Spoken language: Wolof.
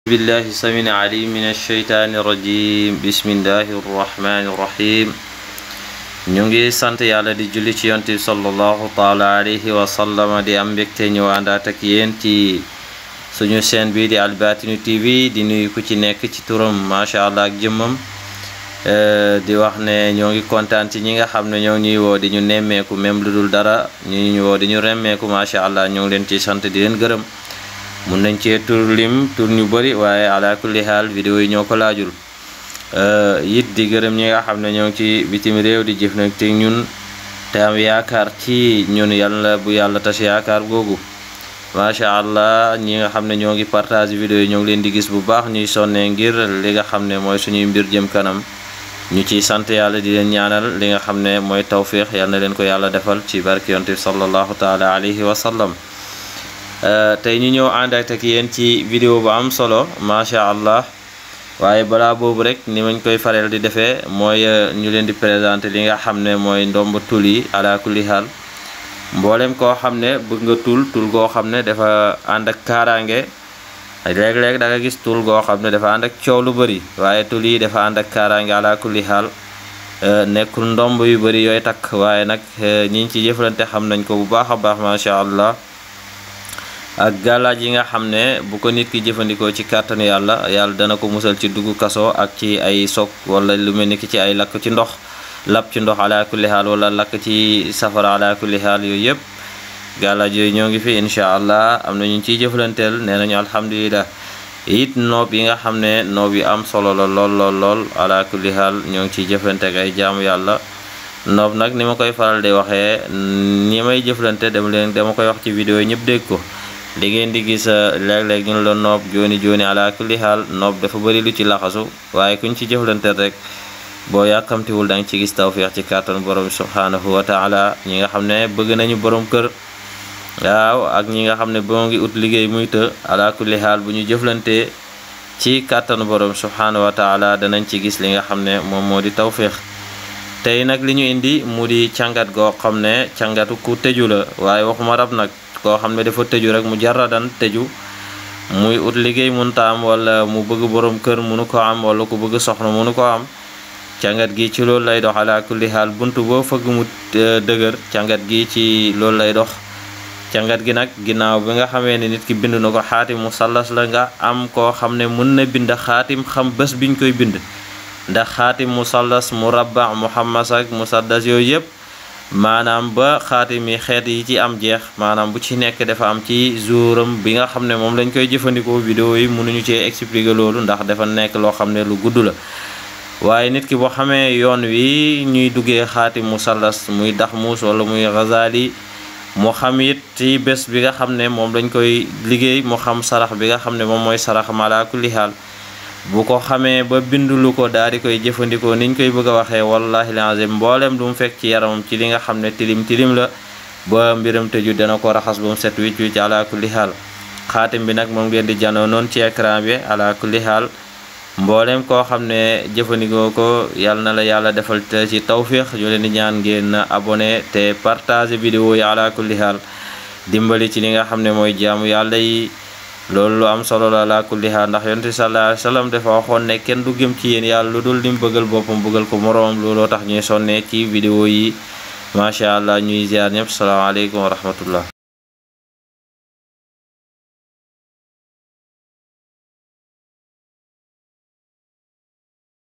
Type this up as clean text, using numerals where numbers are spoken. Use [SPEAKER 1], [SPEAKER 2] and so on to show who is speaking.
[SPEAKER 1] بالله السميع العليم من الشيطان الرجيم بسم الله الرحمن الرحيم نيغي سانت يالا دي جولي ci yonent bi sallallahu taala alayhi wa sallam di am mbégte ñu àndaat ak yéen ci suñu chaîne bi di Al Batinu TV di nuyu ku ci nekk ci turam masha Allah ak jëmmam di wax ne ñoo ngi kontaan ci ñi nga xam ne ñoo ñuy woo di ñu nemmeeku même lu dul dara ñu woo di ñu remmeeku masha Allah ñoo ngi leen ci sant di leen gërëm mun nañ ci tur lim tur ñu bari waaye ala kulli haal vidéo yi ñoo ko laajul it di gërëm ñi nga xam ne ñoo ngi ci bitim réew di jëf nag te ñun te am yaakaar ci ñun yàlla bu yàlla tas yaakaar googu masha Allah ñi nga xam ne ñoo ngi partage vidéo yi ñoo ngi leen di gis bu baax ñuy sonne ngir li nga xam ne mooy suñuy mbir jëm kanam ñu ciy sant yàlla di leen ñaanal li nga xam ne mooy tawfiq yal na leen ko yàlla defal ci barke yonent bi sallallahu taala alayhi wa sallam tey ñu ñëw ànd ak yéen ci vidéo bu am solo masha Allah waaye balaa boobu rek ni mañ koy faral di defee mooy ñu leen di présenter li nga xam ne mooy ndomb tul yi ala kulli haal mboolem koo xam ne bëgg nga tul goo xam ne dafa ànd ak kaaraange léeg-léeg da nga gis tul goo xam ne dafa ànd ak coow lu bëri waaye tul yi dafa ànd ak kaaraange ala kulli haal nekkul ndomb yu bëri yooy takk waaye nag ñi ci jëflante xam nañ ko bu baax a baax masha Allah ak gàllaaj yi nga xam ne bu ko nit ki jëfandikoo ci kàttanu yàlla dana ko musal ci dugg kaso ak ci ay sok wala lu mel ni ki ci ay lakk ci ndox lap ci ndox ala kulli haal wala lakk ci safara ala kulli haal yooyu yëpp gàllaaj yooyu ñoo ngi fi incha allah am na ñu ciy jëflanteel nee nañu alhamdulilah it noob yi nga xam ne noob yi am solo la lool ala kulli haal ñoo ngi ciy jëflante ak ay jaamu yàlla noob nag ni ma koy faral di waxee ñi may jëflante dama koy wax ci vidéo yi ñëpp dégg ko li ngeen di gis léeg-léeg ñu la noob jooni ala kulli haal noob dafa bëri lu ci laxasu waaye kuñ ci jëflante rek boo yàkkamtiwul da nga ci gis tawfiq ci kàttan borom subhanahu wa taala ñi nga xam ne bëgg nañu borom kër waaw ak ñi nga xam ne boo ngi ut liggéey muy të ala kulli haal bu ñu jëflante ci kàttanu borom subhanahu wa taala danañ ci gis li nga xam ne moom moo di tawfiq tey nag li ñu indi mu di càngat goo xam ne càngatu ku tëju la waaye waxuma rab nag koo xam ne dafa tëju rek mu jarradan tëju muy ut liggéey munta am wala mu bëgg borom kër munu ko am wala ku bëgg soxna munu ko am càngat gi ci loolu lay dox ala kulli haal buntu boo fëgg mu dëgër càngat gi ci loolu lay dox càngat gi nag ginnaaw bi nga xamee ne nit ki bind na ko xaatim musallas la nga am koo xam ne mën na bind xaatim xam bés biñ koy bind ndax xaatim musallas murabba muhammas ak musaddas yooyu yëpp maanaam ba xaatim yi xeet yi ci am jeex maanaam bu ci nekk dafa am ci jouram bi nga xam ne moom lañ koy jëfandikoo vidéo yi mënuñu cee expliquer loolu ndax dafa nekk loo xam ne lu gudd la waaye nit ki boo xamee yoon wi ñuy duggee xaatim musallas muy Daxmuus wala muy Ghazali mu xam it ci bés bi nga xam ne moom lañ koy liggéey mu xam sarax bi nga xam ne moom mooy sarax ala kulli haal bu ko xamee ba bindulu ko daal di koy jëfandikoo niñ koy bëgg a waxee wallahi lazim mboolem lu mu fekk ci yaramam ci li nga xam ne tilim la ba mbiram tëju dana ko raxas ba mu set wicc ala kulli haal xaatim bi nag moom ngeen di janoo noonu ci écran bi ala kulli haal mboolem koo xam ne jëfandikoo ko yàlla na la yàlla defal te ci tawfiq ñu leen di ñaan ngeen abonné te partager vidéo yi ala kulli haal dimbali ci li nga xam ne mooy jaamu yàlla yi loolu lu am solo la ala kulli haal ndax yonent sallallahu alayhi wa sallam dafa waxoon ne kenn du gëm ci yéen yàlla lu dul lim bëggal boppam bëggal ko moroom looloo tax ñuy sonne ci vidéo yi masha Allah ñuy ziar ñëpp salaamaaleykum wa rahmatullah